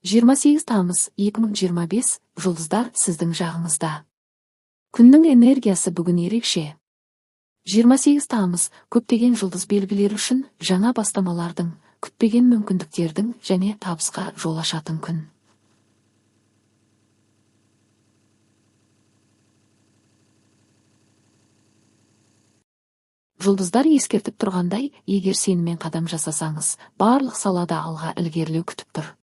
28 тамыз 2025, жұлдыздар сіздің жағыңызда. Күннің энергиясы бүгін ерекше. 28 тамыз көптеген жұлдыз белгілері үшін жаңа бастамалардың, күтпеген мүмкіндіктердің және табысқа жол ашатын күн. Жұлдыздар ескертіп тұрғандай, егер сеніммен қадам жасасаңыз, барлық салада алға ілгерілеу күтіп тұр.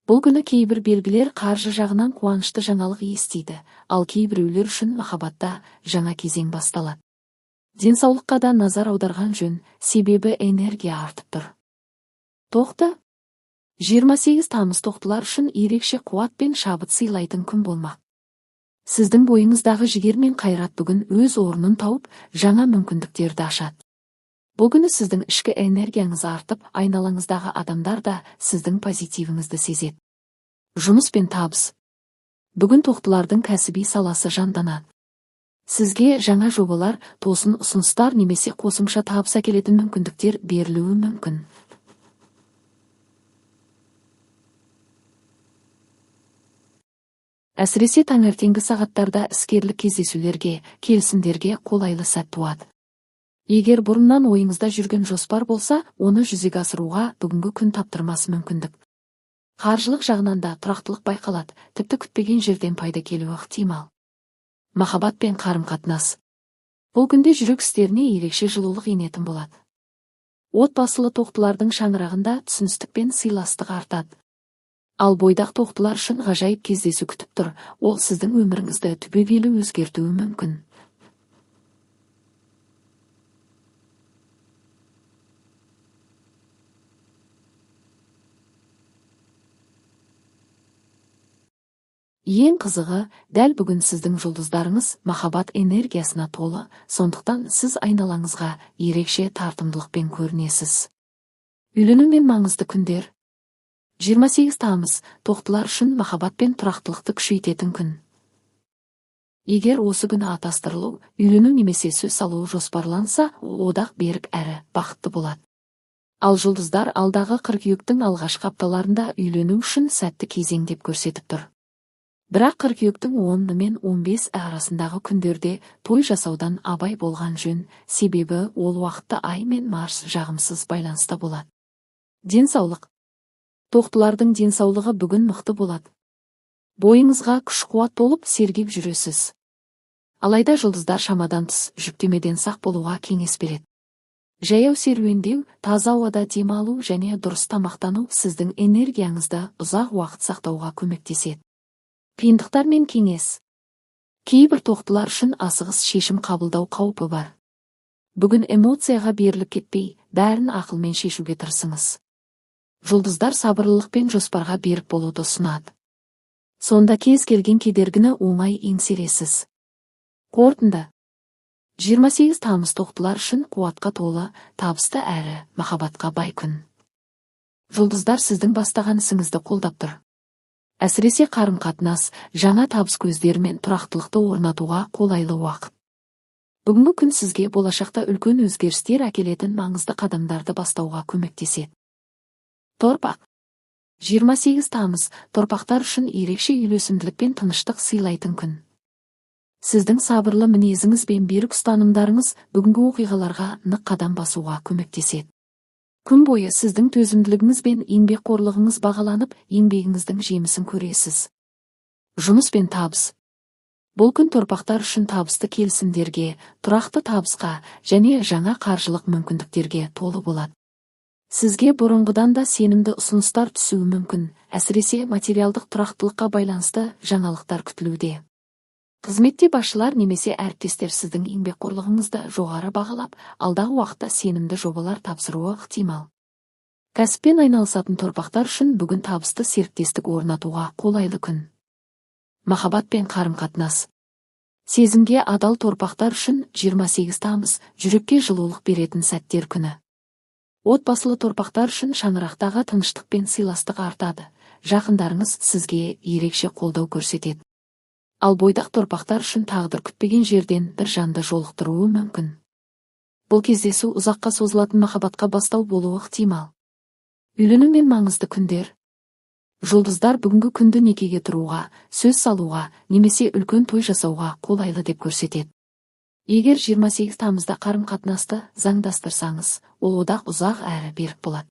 Бұл күні кейбір белгілер қаржы жағынан қуанышты жаңалық естиді, ал кейбіреулер үшін махаббатта жаңа кезең басталады. Денсаулыққа да назар аударған жөн, себебі энергия артып тұр. Тоқты. 28 тамыз тоқтылар үшін ерекше қуат пен шабыт сыйлайтын күн болмақ. Сіздің бойыңыздағы жігер мен қайрат бүгін өз орнын тауып, жаңа мүмкіндіктерді ашады. Бұл күні сіздің ішкі энергияңыз артып, айналаңыздағы адамдар да сіздің позитивіңізді сезеді. Жұмыс пен табыс. Бүгін тоқтылардың кәсіби саласы жанданады. Сізге жаңа жобалар, тосын ұсыныстар немесе қосымша табыс әкелетін мүмкіндіктер берілуі мүмкін. Әсіресе таңертеңгі сағаттарда іскерлік кездесулерге, келісімдерге қолайлы сәт туады. Егер бұрыннан ойыңызда жүрген жоспар болса, оны жүзеге асыруға бүгінгі күн таптырмас мүмкіндік. Қаржылық жағынан да тұрақтылық байқалады, тіпті күтпеген жерден пайда келуі ықтимал. Махаббат пен қарым-қатынас. Бұл күнде жүрек істеріне ерекше жылулық енетін болады. Отбасылы тоқтылардың шаңырағында түсіністік пен сыйластық артады. Ал бойдақ тоқтылар үшін ғажайып кездесу күтіп тұр, ол сіздің өміріңізді түбегейлі өзгертуі мүмкін. Ең қызығы, дәл бүгін сіздің жұлдыздарыңыз махаббат энергиясына толы, сондықтан сіз айналаңызға ерекше тартымдылықпен көрінесіз. Үйлену мен маңызды күндер. 28 тамыз тоқтылар үшін махаббат пен тұрақтылықты күшейтетін күн. Егер осы күні атастырылу, үйлену немесе сөз салу жоспарланса, ол одақ берік әрі бақытты болады. Ал жұлдыздар алдағы қыркүйектің алғашқы апталарында үйлену үшін сәтті кезең деп көрсетіп тұр. Бірақ қыркүйектің 10 мен 15 арасындағы күндерде той жасаудан абай болған жөн, себебі ол уақытта Ай мен Марс жағымсыз байланыста болады. Денсаулық. Тоқтылардың денсаулығы бүгін мықты болады. Бойыңызға күш-қуат толып, сергек жүресіз. Алайда жұлдыздар шамадан тыс жүктемеден сақ болуға кеңес береді. Жаяу серуендеу, таза ауада демалу және дұрыс тамақтану сіздің энергияңызды ұзақ уақыт сақтауға көмектеседі. Қиындықтар мен кеңес. Кейбір тоқтылар үшін асығыс шешім қабылдау қаупі бар. Бүгін эмоцияға беріліп кетпей, бәрін ақылмен шешуге тырысыңыз. Жұлдыздар сабырлылық пен жоспарға берік болуды ұсынады. Сонда кез келген кедергіні оңай еңсересіз. Қорытынды. 28 тамыз тоқтылар үшін қуатқа толы, табысты әрі махаббатқа бай күн. Жұлдыздар сіздің бастаған ісіңізді қолдап тұр. Әсіресе қарым-қатынас, жаңа табыс көздері мен тұрақтылықты орнатуға қолайлы уақыт. Бүгінгі күн сізге болашақта үлкен өзгерістер әкелетін маңызды қадамдарды бастауға көмектеседі. Торпақ. 28 тамыз торпақтар үшін ерекше үйлесімділік пен тыныштық сыйлайтын күн. Сіздің сабырлы мінезіңіз бен берік ұстанымдарыңыз бүгінгі оқиғаларға нық қадам басуға көмектеседі. Күн бойы сіздің төзімділігіңіз бен еңбекқорлығыңыз бағаланып, еңбегіңіздің жемісін көресіз. Жұмыс пен табыс. Бұл күн торпақтар үшін табысты келісімдерге, тұрақты табысқа және жаңа қаржылық мүмкіндіктерге толы болады. Сізге бұрынғыдан да сенімді ұсыныстар түсуі мүмкін, әсіресе материалдық тұрақтылыққа байланысты жаңалықтар күтілуде. Қызметте басшылар немесе әріптестер сіздің еңбекқорлығыңызды жоғары бағалап, алдағы уақытта сенімді жобалар тапсыруы ықтимал. Кәсіппен айналысатын торпақтар үшін бүгін табысты серіктестік орнатуға қолайлы күн. Махаббат пен қарым-қатынас. Сезімге адал торпақтар үшін 28 тамыз жүрекке жылулық беретін сәттер күні. Отбасылы торпақтар үшін шаңырақтағы тыныштық пен сыйластық артады. Жақындарыңыз сізге ерекше қолдау көрсетеді. Ал бойдақ торпақтар үшін тағдыр күтпеген жерден бір жанды жолықтыруы мүмкін. Бұл кездесу ұзаққа созылатын махаббатқа бастау болуы ықтимал. Үйлену мен маңызды күндер. Жұлдыздар бүгінгі күнді некеге тұруға, сөз салуға немесе үлкен той жасауға қолайлы деп көрсетеді. Егер 28 тамызда қарым-қатынасты заңдастырсаңыз, ол одақ ұзақ әрі берік болады.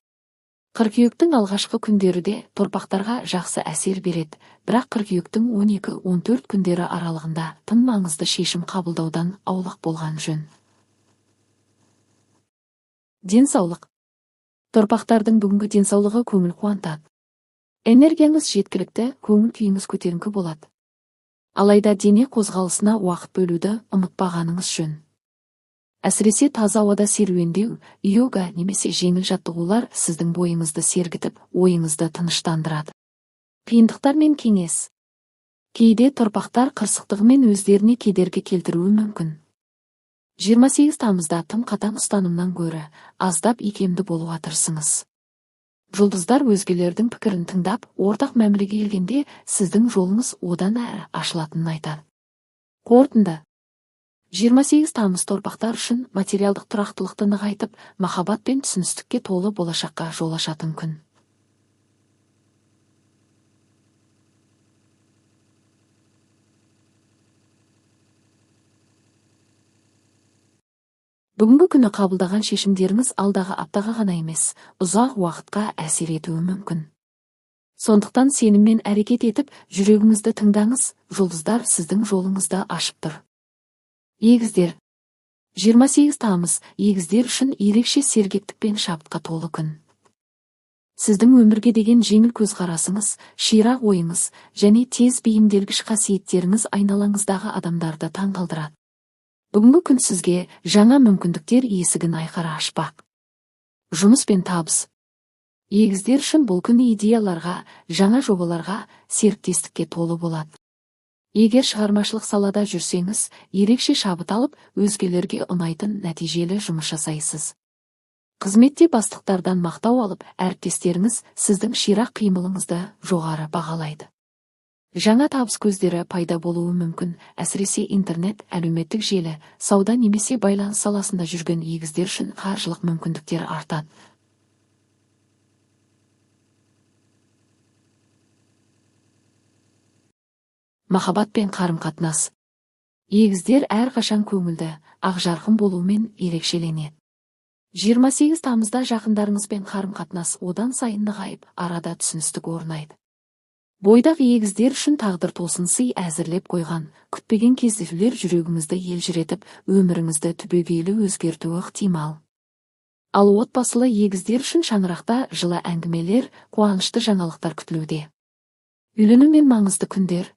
Қыркүйектің алғашқы күндері де торпақтарға жақсы әсер береді, бірақ қыркүйектің 12-14 күндері аралығында тым маңызды шешім қабылдаудан аулақ болған жөн. Денсаулық. Торпақтардың бүгінгі денсаулығы көңіл қуантады. Энергияңыз жеткілікті, көңіл күйіңіз көтеріңкі болады. Алайда дене қозғалысына уақыт бөлуді ұмытпағаныңыз жөн. Әсіресе таза ауада серуендеу, йога немесе жеңіл жаттығулар сіздің бойыңызды сергітіп, ойыңызды тыныштандырады. Қиындықтар мен кеңес. Кейде торпақтар қырсықтығымен өздеріне кедергі келтіруі мүмкін. 28 тамызда тым қатаң ұстанымнан гөрі аздап икемді болуға тырысыңыз. Жұлдыздар өзгелердің пікірін тыңдап, ортақ мәмілеге келгенде сіздің жолыңыз одан әрі ашылатынын айтады. Қорытынды. 28 тамыз торпақтар үшін материалдық тұрақтылықты нығайтып, махаббат пен түсіністікке толы болашаққа жол ашатын күн. Бүгінгі күні қабылдаған шешімдеріңіз алдағы аптаға ғана емес, ұзақ уақытқа әсер етуі мүмкін. Сондықтан сеніммен әрекет етіп, жүрегіңізді тыңдаңыз, жұлдыздар сіздің жолыңызды ашып тұр. Егіздер. 28 тамыз егіздер үшін ерекше сергектік пен шабытқа толы күн. Сіздің өмірге деген жеңіл көзқарасыңыз, ширақ ойыңыз және тез бейімделгіш қасиеттеріңіз айналаңыздағы адамдарды таңғалдырады. Бүгінгі күн сізге жаңа мүмкіндіктер есігін айқара ашпақ. Жұмыс пен табыс. Егіздер үшін бұл күн идеяларға, жаңа жобаларға, серіктестікке толы болады. Егер шығармашылық салада жүрсеңіз, ерекше шабыт алып, өзгелерге ұнайтын нәтижелі жұмыс жасайсыз. Қызметте бастықтардан мақтау алып, әріптестеріңіз сіздің ширақ қимылыңызды жоғары бағалайды. Жаңа табыс көздері пайда болуы мүмкін, әсіресе интернет, әлеуметтік желі, сауда немесе байланыс саласында жүрген егіздер үшін қаржылық мүмкіндіктер артады. Махаббат пен қарым-қатынас. Егіздер әрқашан көңілді, ақжарқын болуымен ерекшеленеді. 28 тамызда жақындарыңызбен қарым-қатынас одан сайын нығайып, арада түсіністік орнайды. Бойдақ егіздер үшін тағдыр тосын сый әзірлеп қойған, күтпеген кездесулер жүрегіңізді елжіретіп, өміріңізді түбегейлі өзгертуі ықтимал. Ал отбасылы егіздер үшін шаңырақта жылы әңгімелер, қуанышты жаңалықтар күтілуде. Үйлену мен маңызды күндер.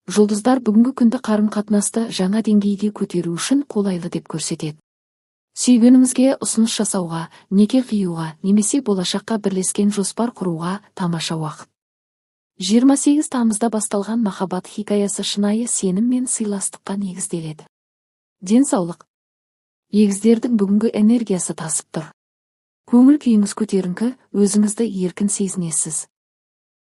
Жұлдыздар бүгінгі күнді қарым-қатынасты жаңа деңгейге көтеру үшін қолайлы деп көрсетеді. Сүйгеніңізге ұсыныс жасауға, неке қиюға немесе болашаққа бірлескен жоспар құруға тамаша уақыт. 28 тамызда басталған махаббат хикаясы шынайы сенім мен сыйластыққа негізделеді. Денсаулық. Егіздердің бүгінгі энергиясы тасып тұр. Көңіл күйіңіз көтеріңкі, өзіңізді еркін сезінесіз.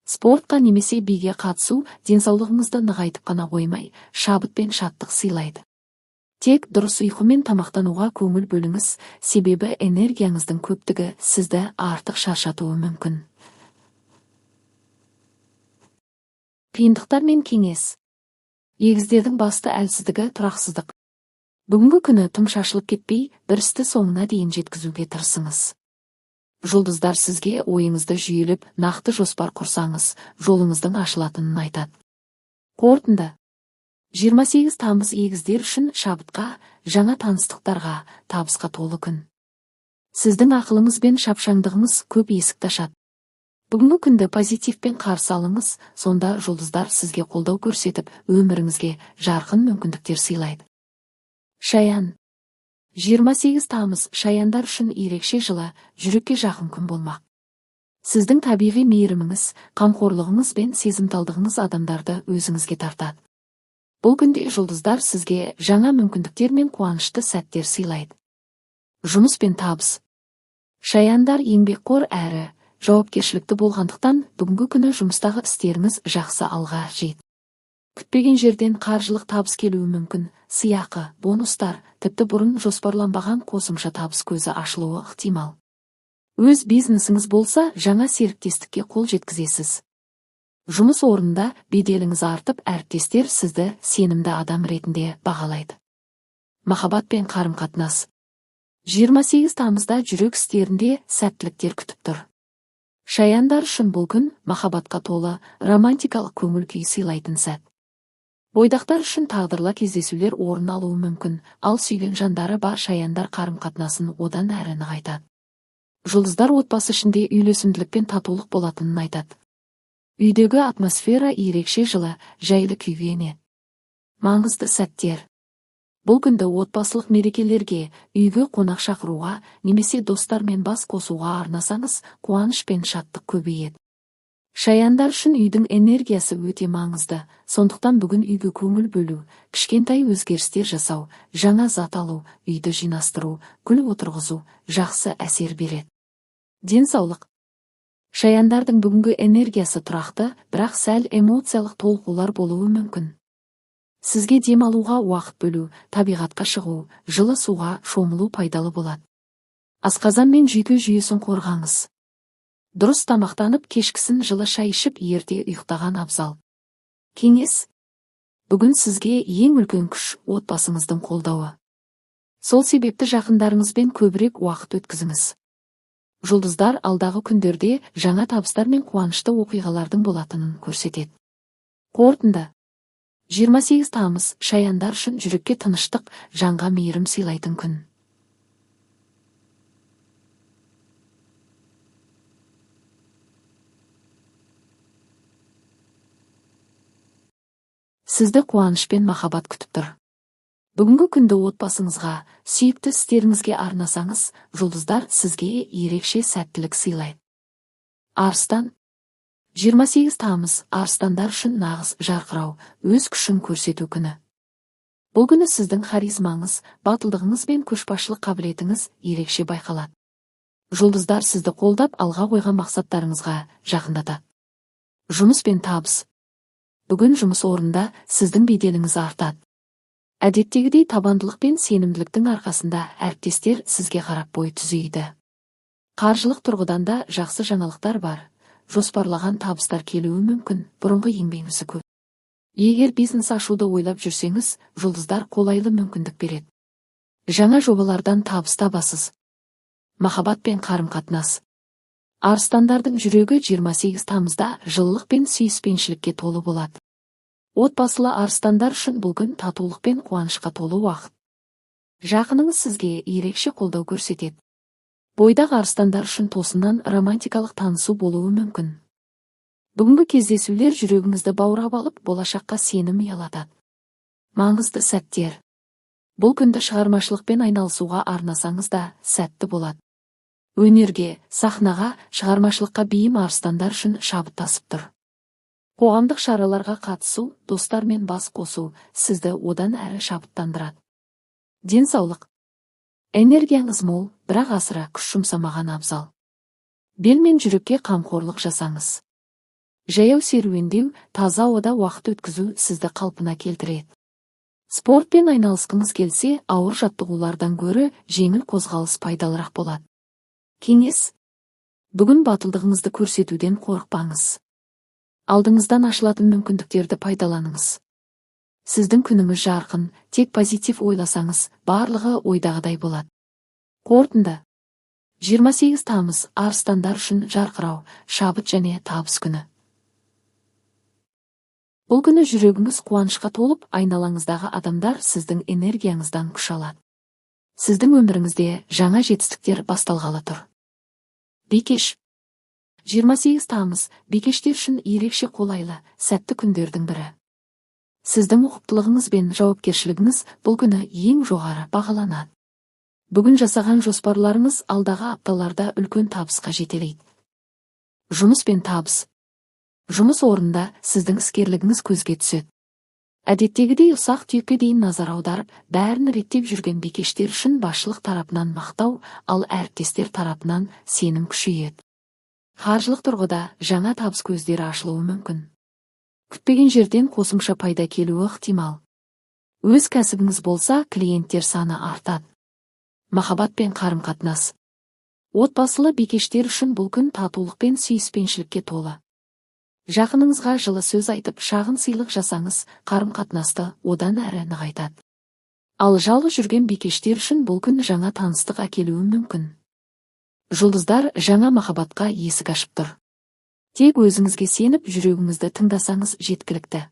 Спортқа немесе биге қатысу денсаулығыңызды нығайтып қана қоймай, шабыт пен шаттық сыйлайды. Тек дұрыс ұйқы мен тамақтануға көңіл бөліңіз, себебі энергияңыздың көптігі сізді артық шаршатуы мүмкін. Қиындықтар мен кеңес. Егіздердің басты әлсіздігі тұрақсыздық. Бүгінгі күні тым шашылып кетпей, бір істі соңына дейін жеткізуге тырысыңыз. Жұлдыздар сізге ойыңызды жүйелеп, нақты жоспар құрсаңыз, жолыңыздың ашылатынын айтады. Қорытынды. 28 тамыз егіздер үшін шабытқа, жаңа таныстықтарға, табысқа толы күн. Сіздің ақылыңыз бен шапшаңдығыңыз көп есікті ашады. Бүгінгі күнді позитивпен қарсы алыңыз, сонда жұлдыздар сізге қолдау көрсетіп, өміріңізге жарқын мүмкіндіктер сыйлайды. Шаян. 28 тамыз шаяндар үшін ерекше жылы, жүрекке жақын күн болмақ. Сіздің табиғи мейіріміңіз, қамқорлығыңыз бен сезімталдығыңыз адамдарды өзіңізге тартады. Бұл күнде жұлдыздар сізге жаңа мүмкіндіктер мен қуанышты сәттер сыйлайды. Жұмыс пен табыс. Шаяндар еңбекқор әрі жауапкершілікті болғандықтан бүгінгі күні жұмыстағы істеріңіз жақсы алға жейді. Күтпеген жерден қаржылық табыс келуі мүмкін, сыйақы, бонустар, тіпті бұрын жоспарланбаған қосымша табыс көзі ашылуы ықтимал. Өз бизнесіңіз болса, жаңа серіктестікке қол жеткізесіз. Жұмыс орнында беделіңіз артып, әріптестер сізді сенімді адам ретінде бағалайды. Махаббат пен қарым-қатынас. 28 тамызда жүрек істерінде сәттіліктер күтіп тұр. Шаяндар үшін бұл күн махаббатқа толы, романтикалық көңіл күй сыйлайтын сәт. Бойдақтар үшін тағдырлы кездесулер орын алуы мүмкін, ал сүйген жандары бар шаяндар қарым-қатынасын одан әрі нығайтады. Жұлдыздар отбасы ішінде үйлесімділік пен татулық болатынын айтады. Үйдегі атмосфера ерекше жылы, жайлы күйге енеді. Маңызды сәттер. Бұл күнді отбасылық мерекелерге, үйге қонақ шақыруға немесе достармен бас қосуға арнасаңыз, қуаныш пен шаттық көбейеді. Шаяндар үшін үйдің энергиясы өте маңызды, сондықтан бүгін үйге көңіл бөлу, кішкентай өзгерістер жасау, жаңа зат алу, үйді жинастыру, гүл отырғызу жақсы әсер береді. Денсаулық. Шаяндардың бүгінгі энергиясы тұрақты, бірақ сәл эмоциялық толқулар болуы мүмкін. Сізге дем алуға уақыт бөлу, табиғатқа шығу, жылы суға шомылу пайдалы болады. Асқазан мен жүйке жүйесін қорғаңыз. Дұрыс тамақтанып, кешкісін жылы шай ішіп, ерте ұйықтаған абзал. Кеңес. Бүгін сізге ең үлкен күш отбасыңыздың қолдауы. Сол себепті жақындарыңызбен көбірек уақыт өткізіңіз. Жұлдыздар алдағы күндерде жаңа табыстар мен қуанышты оқиғалардың болатынын көрсетеді. Қорытынды. 28 тамыз шаяндар үшін жүрекке тыныштық, жанға мейірім сыйлайтын күн. Сізді қуаныш пен махаббат күтіп тұр. Бүгінгі күнді отбасыңызға, сүйікті істеріңізге арнасаңыз, жұлдыздар сізге ерекше сәттілік сыйлайды. Арыстан. 28 тамыз арыстандар үшін нағыз жарқырау, өз күшін көрсету күні. Бұл күні сіздің харизмаңыз, батылдығыңыз бен көшбасшылық қабілетіңіз ерекше байқалады. Жұлдыздар сізді қолдап, алға қойған мақсаттарыңызға жақындатады. Жұмыс пен табыс. Бүгін жұмыс орнында сіздің беделіңіз артады. Әдеттегідей табандылық пен сенімділіктің арқасында әріптестер сізге қарап бой түзейді. Қаржылық тұрғыдан да жақсы жаңалықтар бар. Жоспарлаған табыстар келуі мүмкін, бұрынғы еңбегіңізді көп. Егер бизнес ашуды ойлап жүрсеңіз, жұлдыздар қолайлы мүмкіндік береді. Жаңа жобалардан табыс табасыз. Махаббат пен қарым-қатынас. Арыстандардың жүрегі 28 тамызда жылылық пен сүйіспеншілікке толы болады. Отбасылы арыстандар үшін бұл күн татулық пен қуанышқа толы уақыт. Жақыныңыз сізге ерекше қолдау көрсетеді. Бойдақ арыстандар үшін тосыннан романтикалық танысу болуы мүмкін. Бүгінгі кездесулер жүрегіңізді баурап алып, болашаққа сенім ұялатады. Маңызды сәттер. Бұл күнді шығармашылықпен айналысуға арнасаңыз да сәтті болады. Өнерге, сахнаға, шығармашылыққа бейім арыстандар үшін шабыттасып тұр. Қоғамдық шараларға қатысу, достармен бас қосу сізді одан әрі шабыттандырады. Денсаулық. Энергияңыз мол, бірақ асыра күш жұмсамаған абзал. Бел мен жүрекке қамқорлық жасаңыз. Жаяу серуендеу, таза ауада уақыт өткізу сізді қалпына келтіреді. Спортпен айналысқыңыз келсе, ауыр жаттығулардан гөрі жеңіл қозғалыс пайдалырақ болады. Кеңес. Бүгін батылдығыңызды көрсетуден қорықпаңыз. Алдыңыздан ашылатын мүмкіндіктерді пайдаланыңыз. Сіздің күніңіз жарқын, тек позитив ойласаңыз, барлығы ойдағыдай болады. Қорытынды. 28 тамыз арыстандар үшін жарқырау, шабыт және табыс күні. Бұл күні жүрегіңіз қуанышқа толып, айналаңыздағы адамдар сіздің энергияңыздан күш алады. Сіздің өміріңізде жаңа жетістіктер басталғалы тұр. Бикеш. 28 тамыз бикештер үшін ерекше қолайлы, сәтті күндердің бірі. Сіздің ұқыптылығыңыз бен жауапкершілігіңіз бұл күні ең жоғары бағаланады. Бүгін жасаған жоспарларыңыз алдағы апталарда үлкен табысқа жетелейді. Жұмыс пен табыс. Жұмыс орнында сіздің іскерлігіңіз көзге түседі. Әдеттегідей ұсақ түйекке дейін назар аударып, бәрін реттеп жүрген бикештер үшін басшылық тарапынан мақтау, ал әріптестер тарапынан сенім күшейеді. Қаржылық тұрғыда жаңа табыс көздері ашылуы мүмкін. Күтпеген жерден қосымша пайда келуі ықтимал. Өз кәсібіңіз болса, клиенттер саны артады. Махаббат пен қарым-қатынас. Отбасылы бикештер үшін бұл күн татулық пен сүйіспеншілікке толы. Жақыныңызға жылы сөз айтып, шағын сыйлық жасаңыз, қарым-қатынасты одан әрі нығайтады. Ал жалғыз жүрген бикештер үшін бұл күн жаңа таныстық әкелуі мүмкін. Жұлдыздар жаңа махаббатқа есік ашып тұр. Тек өзіңізге сеніп, жүрегіңізді тыңдасаңыз жеткілікті.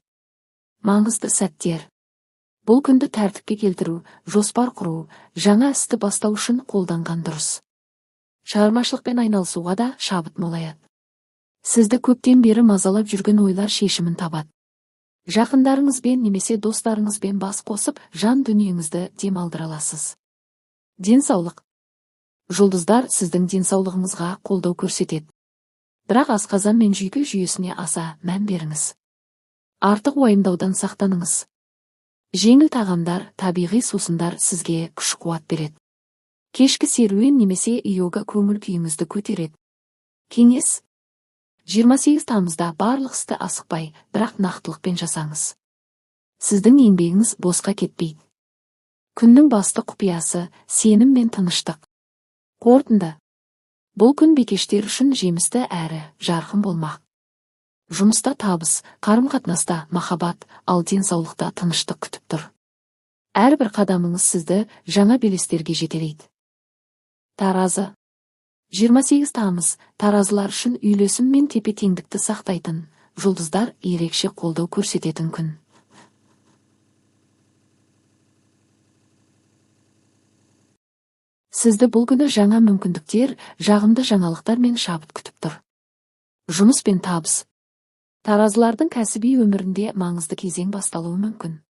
Маңызды сәттер. Бұл күнді тәртіпке келтіру, жоспар құру, жаңа істі бастау үшін қолданған дұрыс. Шығармашылықпен айналысуға да шабыт молаяды. Сізді көптен бері мазалап жүрген ойлар шешімін табады. Жақындарыңызбен немесе достарыңызбен бас қосып, жан дүниеңізді демалдыра аласыз. Денсаулық. Жұлдыздар сіздің денсаулығыңызға қолдау көрсетеді. Бірақ асқазан мен жүйке жүйесіне аса мән беріңіз. Артық уайымдаудан сақтаныңыз. Жеңіл тағамдар, табиғи сусындар сізге күш-қуат береді. Кешкі серуен немесе йога көңіл күйіңізді көтереді. Кеңес. 28 тамызда барлық істі асықпай, бірақ нақтылықпен жасаңыз. Сіздің еңбегіңіз босқа кетпейді. Күннің басты құпиясы сенім мен тыныштық. Қорытынды. Бұл күн бикештер үшін жемісті әрі жарқын болмақ. Жұмыста табыс, қарым-қатынаста махаббат, ал денсаулықта тыныштық күтіп тұр. Әрбір қадамыңыз сізді жаңа белестерге жетелейді. Таразы. 28 тамыз таразылар үшін үйлесім мен тепе-теңдікті сақтайтын, жұлдыздар ерекше қолдау көрсететін күн. Сізді бұл күні жаңа мүмкіндіктер, жағымды жаңалықтар мен шабыт күтіп тұр. Жұмыс пен табыс. Таразылардың кәсіби өмірінде маңызды кезең басталуы мүмкін.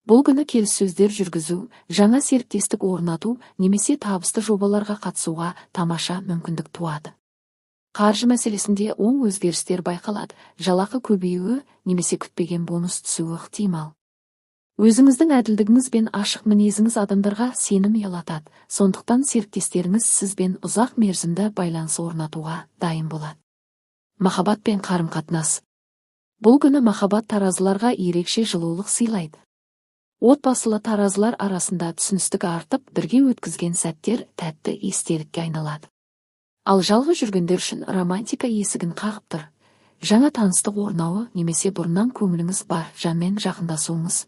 Бұл күні келіссөздер жүргізу, жаңа серіктестік орнату немесе табысты жобаларға қатысуға тамаша мүмкіндік туады. Қаржы мәселесінде оң өзгерістер байқалады, жалақы көбеюі немесе күтпеген бонус түсуі ықтимал. Өзіңіздің әділдігіңіз бен ашық мінезіңіз адамдарға сенім ұялатады, сондықтан серіктестеріңіз сізбен ұзақ мерзімді байланыс орнатуға дайын болады. Махаббат пен қарым-қатынас. Бұл күні махаббат таразыларға ерекше жылулық сыйлайды. Отбасылы таразылар арасында түсіністік артып, бірге өткізген сәттер тәтті естелікке айналады. Ал жалғыз жүргендер үшін романтика есігін қағып тұр. Жаңа таныстық орнауы немесе бұрыннан көңіліңіз бар жанмен жақындасуыңыз.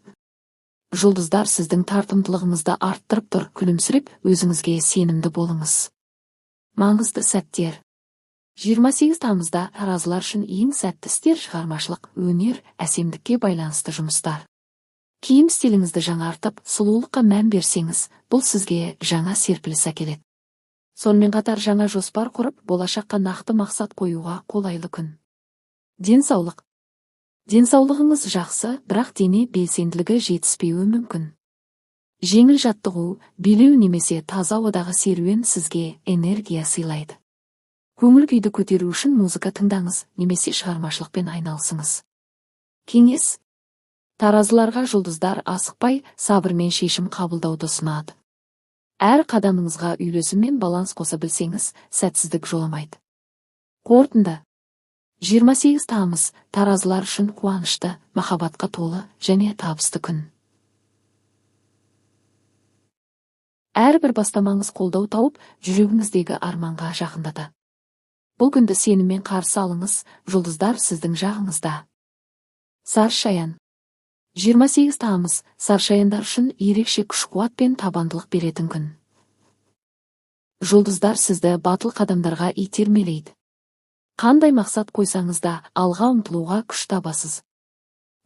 Жұлдыздар сіздің тартымдылығыңызды арттырып тұр, күлімсіреп өзіңізге сенімді болыңыз. Маңызды сәттер. 28 тамызда таразылар үшін ең сәтті істер шығармашылық, өнер, әсемдікке байланысты жұмыстар. Киім стиліңізді жаңартып, сұлулыққа мән берсеңіз, бұл сізге жаңа серпіліс әкеледі. Сонымен қатар жаңа жоспар құрып, болашаққа нақты мақсат қоюға қолайлы күн. Денсаулық. Денсаулығыңыз жақсы, бірақ дене белсенділігі жетіспеуі мүмкін. Жеңіл жаттығу, билеу немесе таза ауадағы серуен сізге энергия сыйлайды. Көңіл күйді көтеру үшін музыка тыңдаңыз немесе шығармашылықпен айналысыңыз. Кеңес. Таразыларға жұлдыздар асықпай, сабырмен шешім қабылдауды ұсынады. Әр қадамыңызға үйлесім мен баланс қоса білсеңіз, сәтсіздік жоламайды. Қорытынды. 28 тамыз таразылар үшін қуанышты, махаббатқа толы және табысты күн. Әрбір бастамаңыз қолдау тауып, жүрегіңіздегі арманға жақындатады. Бұл күнді сеніммен қарсы алыңыз, жұлдыздар сіздің жағыңызда. Саршаян. 28 тамыз саршаяндар үшін ерекше күш-қуат пен табандылық беретін күн. Жұлдыздар сізді батыл қадамдарға итермелейді. Қандай мақсат қойсаңыз да алға ұмтылуға күш табасыз.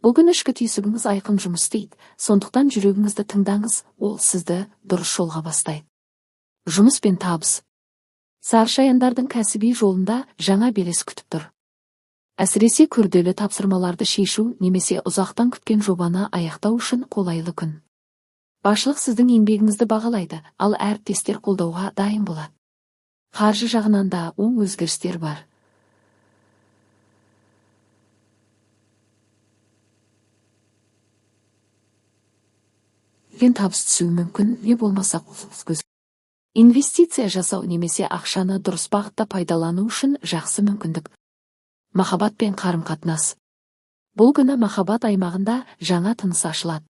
Бұл күн ішкі түйсігіңіз айқын жұмыс істейді, сондықтан жүрегіңізді тыңдаңыз, ол сізді дұрыс жолға бастайды. Жұмыс пен табыс. Саршаяндардың кәсіби жолында жаңа белес күтіп тұр. Әсіресе күрделі тапсырмаларды шешу немесе ұзақтан күткен жобаны аяқтау үшін қолайлы күн. Басшылық сіздің еңбегіңізді бағалайды, ал әріптестер қолдауға дайын болады. Қаржы жағынан да оң өзгерістер бар. Үлкен табыс түсуі мүмкін, не болмаса көз. Инвестиция жасау немесе ақшаны дұрыс бағытта пайдалану үшін жақсы мүмкіндік. Махаббат пен қарым-қатынас. Бұл күні махаббат аймағында жаңа тыныс ашылады.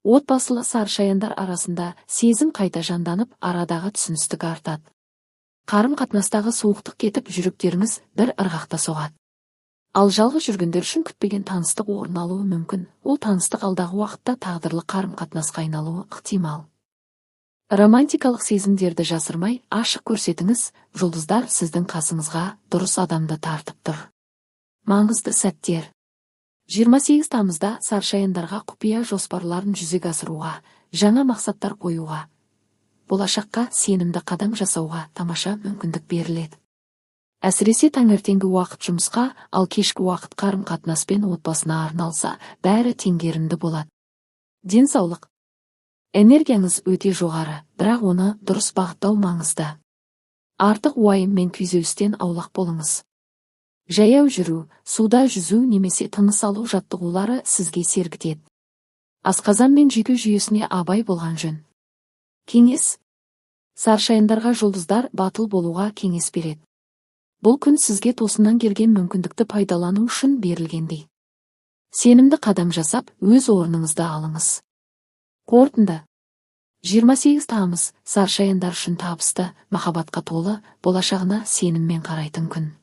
Отбасылы саршаяндар арасында сезім қайта жанданып, арадағы түсіністік артады. Қарым-қатынастағы суықтық кетіп, жүректеріңіз бір ырғақта соғады. Ал жалғыз жүргендер үшін күтпеген таныстық орын алуы мүмкін. Ол таныстық алдағы уақытта тағдырлы қарым-қатынасқа айналуы ықтимал. Романтикалық сезімдерді жасырмай, ашық көрсетіңіз, жұлдыздар сіздің қасыңызға дұрыс адамды тартып тұр. Маңызды сәттер. 28 тамызда сарышаяндарға құпия жоспарларын жүзеге асыруға, жаңа мақсаттар қоюға, болашаққа сенімді қадам жасауға тамаша мүмкіндік беріледі. Әсіресе таңертеңгі уақыт жұмысқа, ал кешкі уақыт қарым-қатынас пен отбасына арналса, бәрі теңгерімді болады. Денсаулық. Энергияңыз өте жоғары, бірақ оны дұрыс бағыттау маңызды. Артық уайым мен күйзелістен аулақ болыңыз. Жаяу жүру, суда жүзу немесе тыныс алу жаттығулары сізге сергітеді. Асқазан мен жүйке жүйесіне абай болған жөн. Кеңес. Сарышаяндарға жұлдыздар батыл болуға кеңес береді. Бұл күн сізге тосыннан келген мүмкіндікті пайдалану үшін берілгендей. Сенімді қадам жасап, өз орныңызды алыңыз. Қорытынды. 28 тамыз сарышаяндар үшін табысты, махаббатқа толы, болашағына сеніммен қарайтын күн.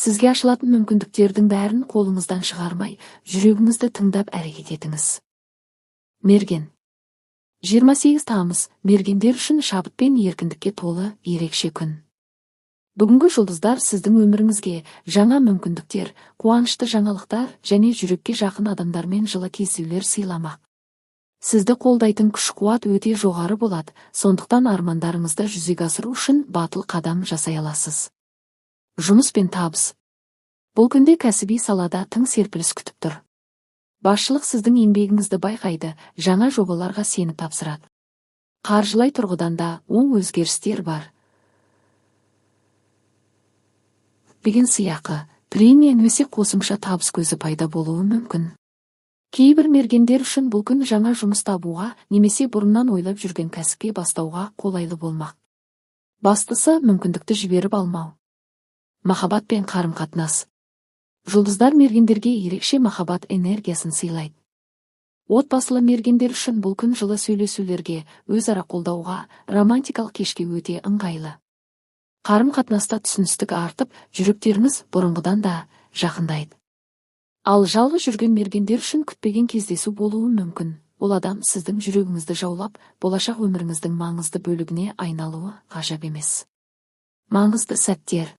Сізге ашылатын мүмкіндіктердің бәрін қолыңыздан шығармай, жүрегіңізді тыңдап әрекет етіңіз. Мерген. 28 тамыз мергендер үшін шабыт пен еркіндікке толы ерекше күн. Бүгінгі жұлдыздар сіздің өміріңізге жаңа мүмкіндіктер, қуанышты жаңалықтар және жүрекке жақын адамдармен жылы кездесулер сыйламақ. Сізді қолдайтын күш-қуат өте жоғары болады, сондықтан армандарыңызды жүзеге асыру үшін батыл қадам жасай аласыз. Жұмыс пен табыс. Бұл күнде кәсіби салада тың серпіліс күтіп тұр. Басшылық сіздің еңбегіңізді байқайды, жаңа жобаларға сеніп тапсырады. Қаржылай тұрғыдан да оң өзгерістер бар. Күтпеген сыйақы, премия немесе қосымша табыс көзі пайда болуы мүмкін. Кейбір мергендер үшін бұл күн жаңа жұмыс табуға немесе бұрыннан ойлап жүрген кәсіпке бастауға қолайлы болмақ. Бастысы мүмкіндікті жіберіп алмау. Махаббат пен қарым-қатынас. Жұлдыздар мергендерге ерекше махаббат энергиясын сыйлайды. Отбасылы мергендер үшін бұл күн жылы сөйлесулерге, өзара қолдауға, романтикалық кешке өте ыңғайлы. Қарым-қатынаста түсіністік артып, жүректеріңіз бұрынғыдан да жақындайды. Ал жалғыз жүрген мергендер үшін күтпеген кездесу болуы мүмкін. Ол адам сіздің жүрегіңізді жаулап, болашақ өміріңіздің маңызды бөлігіне айналуы ғажап емес. Маңызды сәттер.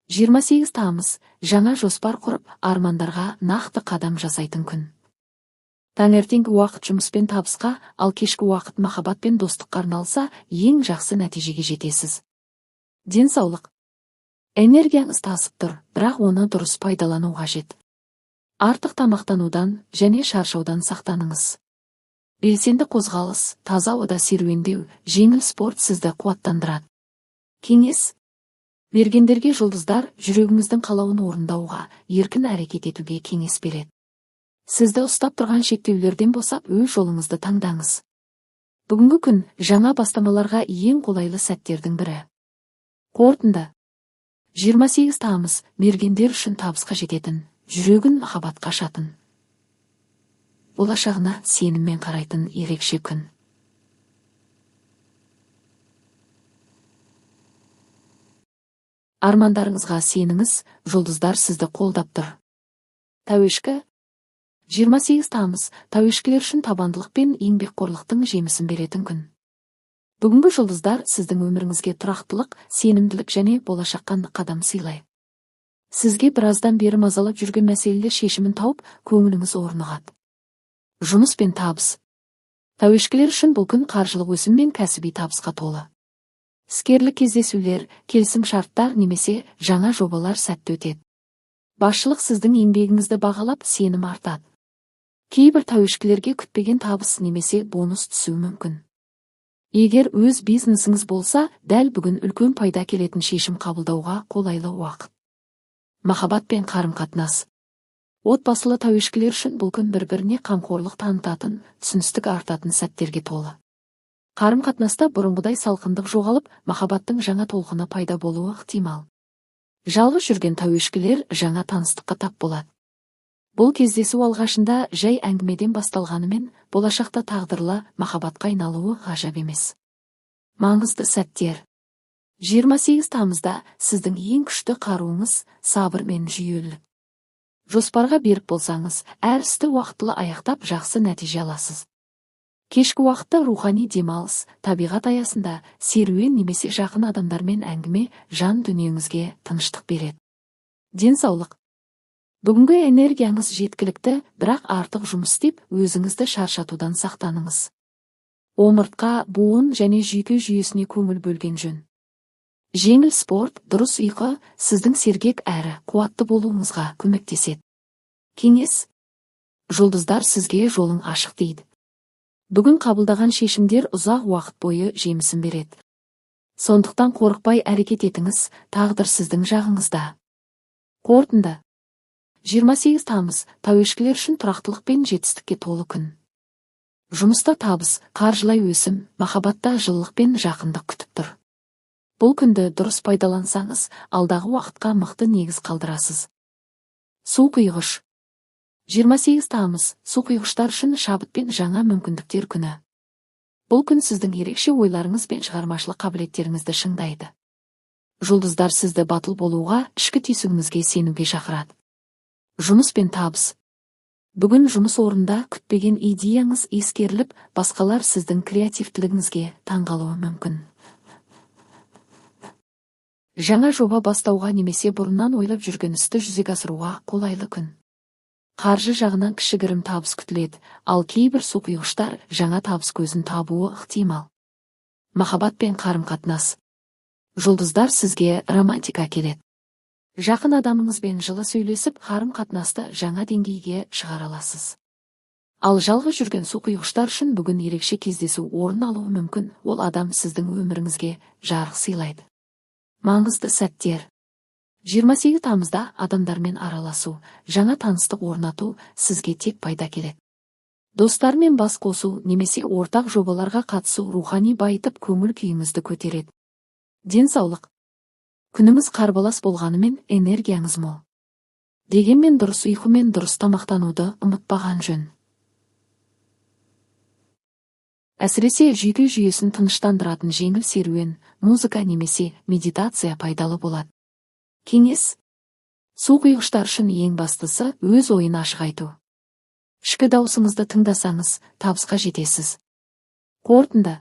28 тамыз жаңа жоспар құрып, армандарға нақты қадам жасайтын күн. Таңертеңгі уақыт жұмыс пен табысқа, ал кешкі уақыт махаббат пен достыққа арналса, ең жақсы нәтижеге жетесіз. Денсаулық. Энергияңыз тасып тұр, бірақ оны дұрыс пайдалану қажет. Артық тамақтанудан және шаршаудан сақтаныңыз. Белсенді қозғалыс, таза ауада серуендеу, жеңіл спорт сізді қуаттандырады. Кеңес. Мергендерге жұлдыздар жүрегіңіздің қалауын орындауға, еркін әрекет етуге кеңес береді. Сізді ұстап тұрған шектеулерден босап, өз жолыңызды таңдаңыз. Бүгінгі күн жаңа бастамаларға ең қолайлы сәттердің бірі. Қорытынды. 28 тамыз мергендер үшін табысқа жететін, жүрегін махаббатқа ашатын, болашағына сеніммен қарайтын ерекше күн. Армандарыңызға сеніңіз, жұлдыздар сізді қолдап тұр. Тәуешкі. 28 тамыз тәуешкілер үшін табандылық пен еңбекқорлықтың жемісін беретін күн. Бүгінгі жұлдыздар сіздің өміріңізге тұрақтылық, сенімділік және болашаққа қадам сыйлайды. Сізге біраздан бері мазалап жүрген мәселелер шешімін тауып, көңіліңіз орнығады. Жұмыс пен табыс. Тәуешкілер үшін бұл күн қаржылық өсім мен кәсіби табысқа толы. Іскерлік кездесулер, келісім-шарттар немесе жаңа жобалар сәтті өтеді. Басшылық сіздің еңбегіңізді бағалап, сенім артады. Кейбір тәуешкілерге күтпеген табыс немесе бонус түсуі мүмкін. Егер өз бизнесіңіз болса, дәл бүгін үлкен пайда келетін шешім қабылдауға қолайлы уақыт. Махаббат пен қарым-қатынас. Отбасылы тәуешкілер үшін бұл күн бір-біріне қамқорлық танытатын, түсіністік артатын сәттерге толы. Қарым-қатынаста бұрынғыдай салқындық жоғалып, махаббаттың жаңа толқыны пайда болуы ықтимал. Жалғыз жүрген тәуешкілер жаңа таныстыққа тап болады. Бұл кездесу алғашында жай әңгімеден басталғанымен, болашақта тағдырлы махаббатқа айналуы ғажап емес. Маңызды сәттер. 28 тамызда сіздің ең күшті қаруыңыз сабыр мен жүйелілік. Жоспарға берік болсаңыз, әр істі уақытылы аяқтап жақсы нәтиже аласыз. Кешкі уақытта рухани демалыс, табиғат аясында серуен немесе жақын адамдармен әңгіме жан дүниеңізге тыныштық береді. Денсаулық. Бүгінгі энергияңыз жеткілікті, бірақ артық жұмыс істеп, өзіңізді шаршатудан сақтаныңыз. Омыртқа, буын және жүйке жүйесіне көңіл бөлген жөн. Жеңіл спорт, дұрыс ұйқы сіздің сергек әрі қуатты болуыңызға көмектеседі. Кеңес. Жұлдыздар сізге жолың ашық дейді. Бүгін қабылдаған шешімдер ұзақ уақыт бойы жемісін береді. Сондықтан қорықпай әрекет етіңіз, тағдыр сіздің жағыңызда. Қорытынды. 28 тамыз тауешкілер үшін тұрақтылық пен жетістікке толы күн. Жұмыста табыс, қаржылай өсім, махаббатта жылылық пен жақындық күтіп тұр. Бұл күнді дұрыс пайдалансаңыз, алдағы уақытқа мықты негіз қалдырасыз. Су құйғыш. 28 тамыз су құйғыштар үшін шабыт пен жаңа мүмкіндіктер күні. Бұл күн сіздің ерекше ойларыңыз бен шығармашылық қабілеттеріңізді шыңдайды. Жұлдыздар сізді батыл болуға, ішкі түйсігіңізге сенуге шақырады. Жұмыс пен табыс. Бүгін жұмыс орнында күтпеген идеяңыз ескеріліп, басқалар сіздің креативтілігіңізге таңғалуы мүмкін. Жаңа жоба бастауға немесе бұрыннан ойлап жүрген істі жүзеге асыруға қолайлы күн. Қаржы жағынан кішігірім табыс күтіледі, ал кейбір су құйғыштар жаңа табыс көзін табуы ықтимал. Махаббат пен қарым-қатынас. Жұлдыздар сізге романтика әкеледі. Жақын адамыңызбен жылы сөйлесіп, қарым-қатынасты жаңа деңгейге шығара аласыз. Ал жалғыз жүрген су құйғыштар үшін бүгін ерекше кездесу орын алуы мүмкін, ол адам сіздің өміріңізге жарық сыйлайды. Маңызды сәттер. 28 тамызда адамдармен араласу, жаңа таныстық орнату сізге тек пайда келеді. Достармен бас қосу немесе ортақ жобаларға қатысу рухани байытып көңіл күйіңізді көтереді. Денсаулық. Күніңіз қарбалас болғанымен энергияңыз мол. Дегенмен дұрыс ұйқы мен дұрыс тамақтануды ұмытпаған жөн. Әсіресе жүйке жүйесін тыныштандыратын жеңіл серуен, музыка немесе медитация пайдалы болады. Кеңес. Су құйғыштар үшін ең бастысы өз ойын ашық айту. Ішкі даусыңызды тыңдасаңыз, табысқа жетесіз. Қорытынды.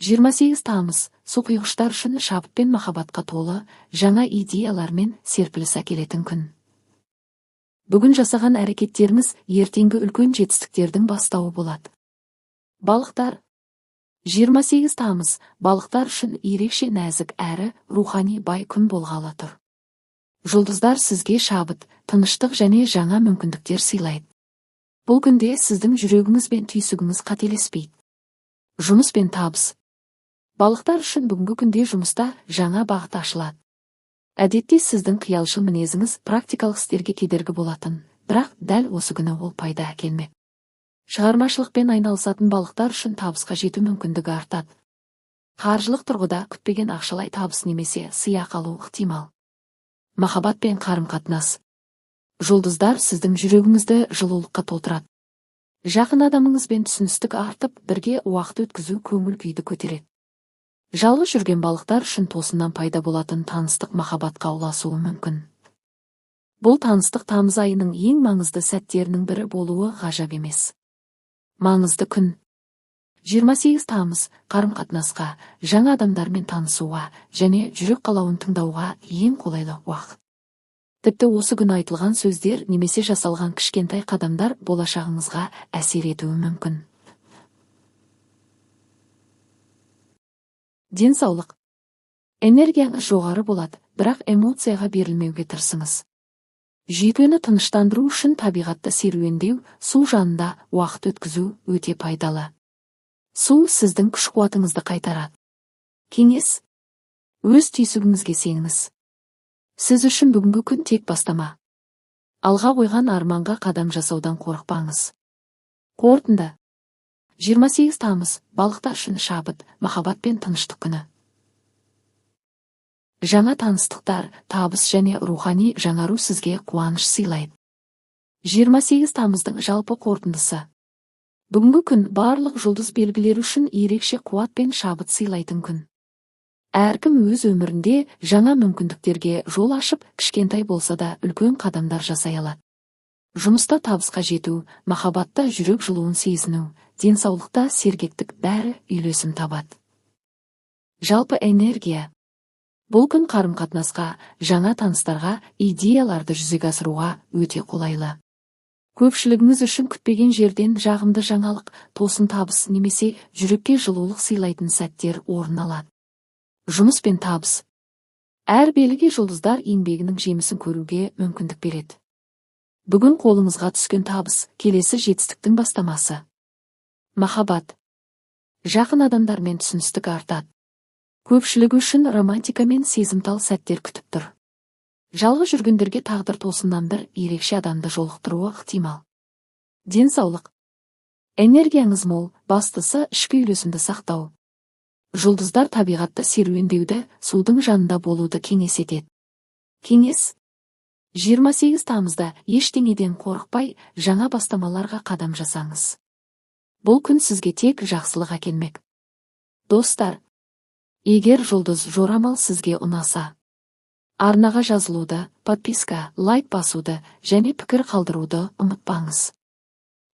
28 тамыз су құйғыштар үшін шабыт пен махаббатқа толы, жаңа идеялар мен серпіліс әкелетін күн. Бүгін жасаған әрекеттеріңіз ертеңгі үлкен жетістіктердің бастауы болады. Балықтар. 28 тамыз балықтар үшін ерекше нәзік әрі рухани бай күн болғалы тұр. Жұлдыздар сізге шабыт, тыныштық және жаңа мүмкіндіктер сыйлайды. Бұл күнде сіздің жүрегіңіз бен түйсігіңіз қателеспейді. Жұмыс пен табыс. Балықтар үшін бүгінгі күнде жұмыста жаңа бағыт ашылады. Әдетте сіздің қиялшыл мінезіңіз практикалық істерге кедергі болатын, бірақ дәл осы күні ол пайда әкелмек. Шығармашылықпен айналысатын балықтар үшін табысқа жету мүмкіндігі артады. Қаржылық тұрғыда күтпеген ақшалай табыс немесе сыйақы алу ықтимал. Махаббат пен қарым-қатынас. Жұлдыздар сіздің жүрегіңізді жылулыққа толтырады. Жақын адамыңызбен түсіністік артып, бірге уақыт өткізу көңіл күйді көтереді. Жалғыз жүрген балықтар үшін тосыннан пайда болатын таныстық махаббатқа ұласуы мүмкін. Бұл таныстық тамыз айының ең маңызды сәттерінің бірі болуы ғажап емес. Маңызды күн. 28 тамыз қарым-қатынасқа, жаңа адамдармен танысуға және жүрек қалауын тыңдауға ең қолайлы уақыт. Тіпті осы күні айтылған сөздер немесе жасалған кішкентай қадамдар болашағыңызға әсер етуі мүмкін. Денсаулық. Энергияңыз жоғары болады, бірақ эмоцияға берілмеуге тырысыңыз. Жүйкені тыныштандыру үшін табиғатта серуендеу, су жанында уақыт өткізу өте пайдалы. Су сіздің күш-қуатыңызды қайтарады. Кеңес. Өз түйсігіңізге сеніңіз. Сіз үшін бүгінгі күн тек бастама. Алға қойған арманға қадам жасаудан қорықпаңыз. Қорытынды. 28 тамыз балықтар үшін шабыт, махаббат пен тыныштық күні. Жаңа таныстықтар, табыс және рухани жаңару сізге қуаныш сыйлайды. 28 тамыздың жалпы қорытындысы. Бүгінгі күн барлық жұлдыз белгілері үшін ерекше қуат пен шабыт сыйлайтын күн. Әркім өз өмірінде жаңа мүмкіндіктерге жол ашып, кішкентай болса да үлкен қадамдар жасай алады. Жұмыста табысқа жету, махаббатта жүрек жылуын сезіну, денсаулықта сергектік, бәрі үйлесім табады. Жалпы энергия. Бұл күн қарым-қатынасқа, жаңа таныстарға, идеяларды жүзеге асыруға өте қолайлы. Көпшілігіңіз үшін күтпеген жерден жағымды жаңалық, тосын табыс немесе жүрекке жылулық сыйлайтын сәттер орын алады. Жұмыс пен табыс. Әр белгі жұлдыздар еңбегінің жемісін көруге мүмкіндік береді. Бүгін қолыңызға түскен табыс келесі жетістіктің бастамасы. Махаббат. Жақын адамдармен түсіністік артады. Көпшілігі үшін романтика мен сезімтал сәттер күтіп тұр. Жалғыз жүргендерге тағдыр тосыннан бір ерекше адамды жолықтыруы ықтимал. Денсаулық. Энергияңыз мол, бастысы ішкі үйлесімді сақтау. Жұлдыздар табиғатта серуендеуді, судың жанында болуды кеңес етеді. Кеңес. 28 тамызда ештеңеден қорықпай, жаңа бастамаларға қадам жасаңыз. Бұл күн сізге тек жақсылық әкелмек. Достар, егер жұлдыз жорамал сізге ұнаса, арнаға жазылуды, подписка, лайк басуды және пікір қалдыруды ұмытпаңыз.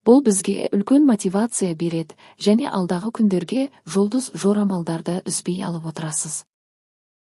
Бұл бізге үлкен мотивация береді және алдағы күндерге жұлдыз жорамалдарды үзбей алып отырасыз.